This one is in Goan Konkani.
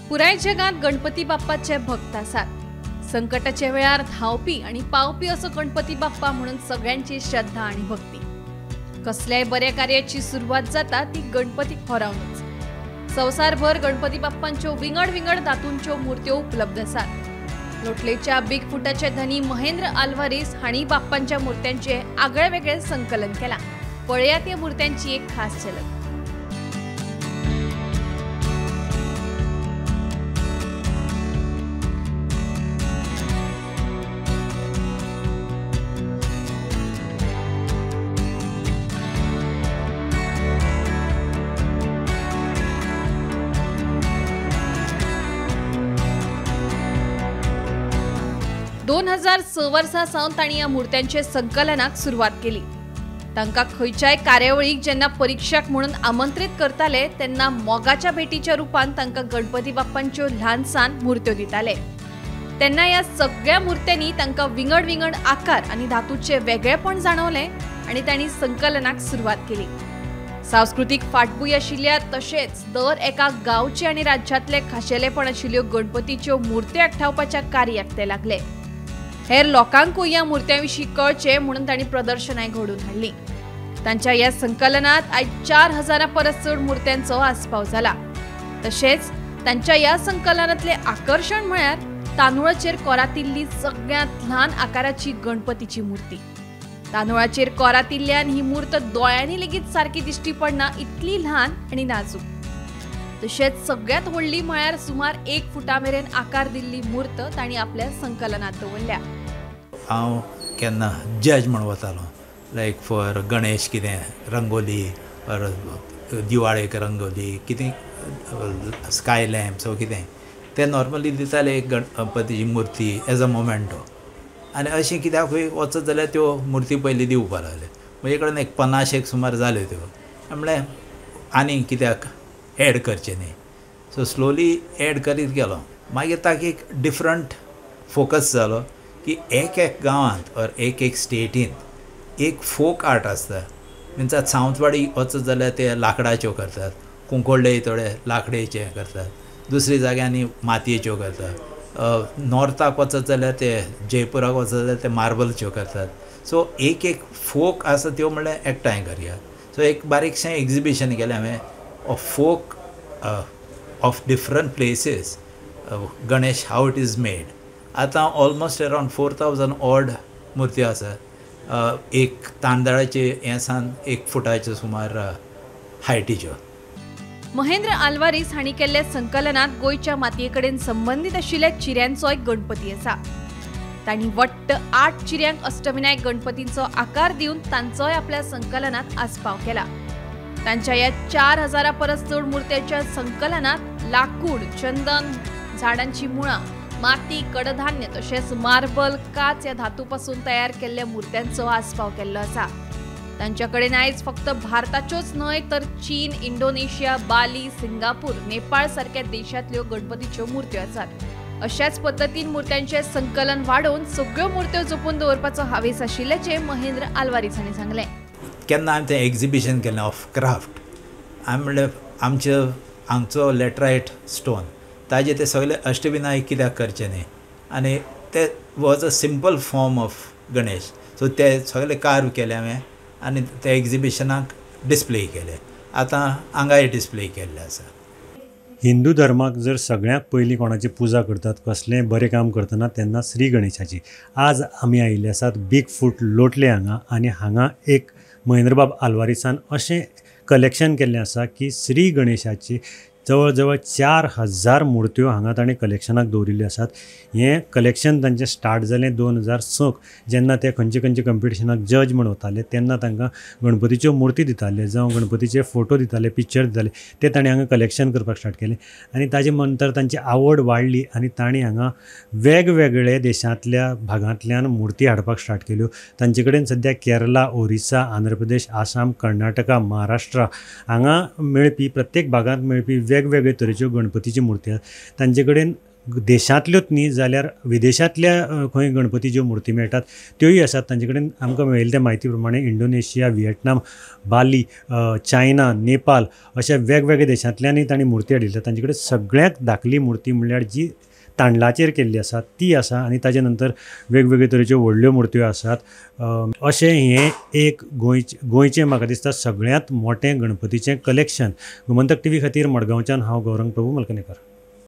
पुराय जगांत गणपती बाप्पाचे भक्त आसात। संकटाच्या वेळार धांवपी आणि पावपी असो गणपती बाप्पा म्हणून सगळ्यांची श्रद्धा आणि भक्ती। कसल्याय बऱ्या कार्याची सुरवात जाता ती गणपतीक होरावनच। संवसारभर गणपती बाप्पांच्यो विंगड विंगड धातूंच्यो मूर्त्यो उपलब्ध आसात। लोटलेच्या बिग फुटाचे धनी महेंद्र आल्वारीस हांणी बाप्पांच्या मूर्त्यांचे आगळे वेगळे संकलन केलां। पळयात ह्या मूर्त्यांची एक खास झलक। दोन 2006 वर्सा सावन तांणी ह्या मूर्त्यांचे संकलनाक सुरवात केली। तांकां खंयच्याय कार्यावळीक जेन्ना परिक्षक म्हणून आमंत्रित करताले तेन्ना मोगाच्या भेटीच्या रुपान तांकां गणपती बाप्पांच्यो ल्हान सान मूर्त्यो दिताले। तेन्ना ह्या सगळ्या मूर्त्यांनी तांकां विंगड विंगड आकार आनी धातूचे वेगळेपण जाणवलें आनी तांणी संकलनाक सुरवात केली। सांस्कृतीक फाटभूंय आशिल्ल्या तशेंच दर एका गांवचे आनी राज्यांतले खाशेलेपण आशिल्ल्यो गणपतीच्यो मूर्त्यो एकठांवपाच्या कार्याक ते लागले। हेर लोकांकूय ह्या मूर्त्यां विशीं कळचें म्हणून तांणी प्रदर्शनां घडोवन हाडलीं। तांच्या ह्या संकलनांत आयज 4000 परस चड मूर्त्यांचो आस्पाव जाला। तशेंच तांच्या ह्या संकलनांतलें आकर्शण म्हळ्यार तांदूळाचेर कोरातिल्ली सगळ्यांत ल्हान आकाराची गणपतीची मूर्ती। तांदूळाचेर कोरातिल्ल्यान ही मूर्त दोळ्यांनी लेगीत सारकी दिश्टी पडना इतली ल्हान आनी नाजूक। तशेंच सगळ्यांत व्हडली म्हळ्यार सुमार 1 फुटा मेरेन आकार दिल्ली मूर्त तांणी आपल्या संकलनांत दवरल्या। हांव केन्ना जज म्हण वतालो, लायक फॉर गणेश कितें रंगोली ऑर दिवाळेक रंगोली कितें स्काय लॅम्प्स वा कितें ते नॉर्मली दिताले एक गणपतीची मुर्ती एज अ मोमेंटो। आनी अशें कित्याकूय वचत जाल्यार त्यो मुर्ती पयलीं दिवपाक लागले। म्हजे कडेन एक 50 एक सुमार जाल्यो त्यो। म्हणलें आनी कित्याक एड करचें न्ही, सो स्लोली एड करीत गेलो। मागीर ताका एक डिफरंट फोकस जालो की एक एक गांवांत ऑर एक एक स्टेटींत एक फोक आर्ट आसता। मिन्स आतां सावंतवाडी वचत जाल्यार ते लांकडाच्यो करतात, कुंकळ्ळे थोडे लांकडेचे करतात, दुसरी जाग्यांनी मातयेच्यो करतात, नॉर्थाक वचत जाल्यार ते जयपुराक वचत जाल्यार ते मार्बलच्यो करतात। सो एक एक फोक आसा त्यो म्हणल्यार एकठांय करया। सो एक बारीकशें एग्जिबिशन केलें हांवें of folk of different places Ganesh how it is made. आतां ऑलमोस्ट अरावंड 4000 ऑड मुर्त्यो आसात। एक तांदळाचे हें सान 1 फुटाचे सुमार हायटीच्यो। महेंद्र आल्वारीस हांणी केल्ल्या संकलनांत गोंयच्या मातये कडेन संबंदीत आशिल्ल्या चिऱ्यांचो एक गणपती आसा। तांणी वट्ट 8 चिऱ्यांक अष्टविनायक गणपतींचो आकार दिवन तांचोय आपल्या संकलनांत आस्पाव केला। तांच्या ह्या 4000 परस चड मूर्त्यांच्या संकलनांत लाकूड, चंदन, झाडांची मुळां, माती, कडधान्य तशेंच मार्बल, काच ह्या धातूपासून तयार केल्ल्या मूर्त्यांचो आस्पाव केल्लो आसा। तांच्या कडेन आयज फक्त भारताच्योच न्हय तर चीन, इंडोनेशिया, बाली, सिंगापूर, नेपाळ सारक्या देशांतल्यो गणपतीच्यो मूर्त्यो आसात। अशाच पद्दतीन मूर्त्यांचें संकलन वाडोवन सगळ्यो मूर्त्यो जपून दवरपाचो हावेस आशिल्ल्याचें महेंद्र आल्वारीस हांणी सांगलें। केन्ना हांवें तें एग्जिबिशन केलें ऑफ क्राफ्ट, हांवें म्हणलें आमचे हांगचो लॅटरायट स्टोन ताजे ते सगळे अष्टविनायक कित्याक करचे न्ही, आनी ते was a simple form of Ganesh. So ते सगळे कार्व केले हांवें आनी ते एग्जिबिशनाक डिस्प्ले केले। आतां हांगाय डिस्प्ले केल्ले आसा। हिंदू धर्माक जर सगळ्यांत पयलीं कोणाची पुजा करतात, कसलेंय बरें काम करतना तेन्ना श्री गणेशाची। आज आमी आयिल्ले आसात बिग फूट लोटले हांगा आनी हांगा एक महेंद्रबाब आल्वारीसान अशें कलेक्शन केल्लें आसा की श्री गणेशाची जवळ जवळ 4000 मूर्त्यो हांगा ताणें कलेक्शनाक दवरिल्ल्यो आसात। हें कलेक्शन तांचें स्टार्ट जालें 2006 जेन्ना ते खंयचे खंयचे कंपिटिशनाक जज म्हण वताले तेन्ना तांकां गणपतीच्यो मुर्ती दिताले जावं गणपतीचे फोटो दिताले, पिक्चर दिताले, ते ताणें हांगा कलेक्शन करपाक स्टार्ट केलें आनी ताजे नंतर तांची आवड वाडली आनी तांणी हांगा वेगवेगळे देशांतल्या भागांतल्यान मुर्ती हाडपाक स्टार्ट केल्यो। तांचे कडेन सद्या केरला, ओरिसा, आंध्र प्रदेश, आसाम, कर्नाटका, महाराष्ट्र हांगा मेळपी प्रत्येक भागांत मेळपी वेगवेगळे तरेच्यो गणपतीच्यो मुर्ती आसात। तांचे कडेन देशांतल्योच न्ही जाल्यार विदेशांतल्या खंय गणपती ज्यो मुर्ती मेळटात त्योय आसात. तांचे कडेन आमकां मेळिल्ले ते म्हायती प्रमाणे Indonesia, Vietnam, Bali, China, Nepal अशा वेगवेगळ्या देशांतल्यानय तांणी मुर्ती हाडिल्ल्यो. तांचे कडेन सगळ्यांत धाकली मुर्ती म्हणल्यार जी तांदळाचेर केल्ली आसा ती आसा आनी ताजे नंतर वेगवेगळे तरेच्यो व्हडल्यो मुर्त्यो आसात. अशें हें एक गोंयचें म्हाका दिसता सगळ्यांत मोटें गणपतीचें कलेक्शन. गोमंतक टीव्ही खातीर मडगांवच्यान हांव गौरंग प्रभू मलकनेकर.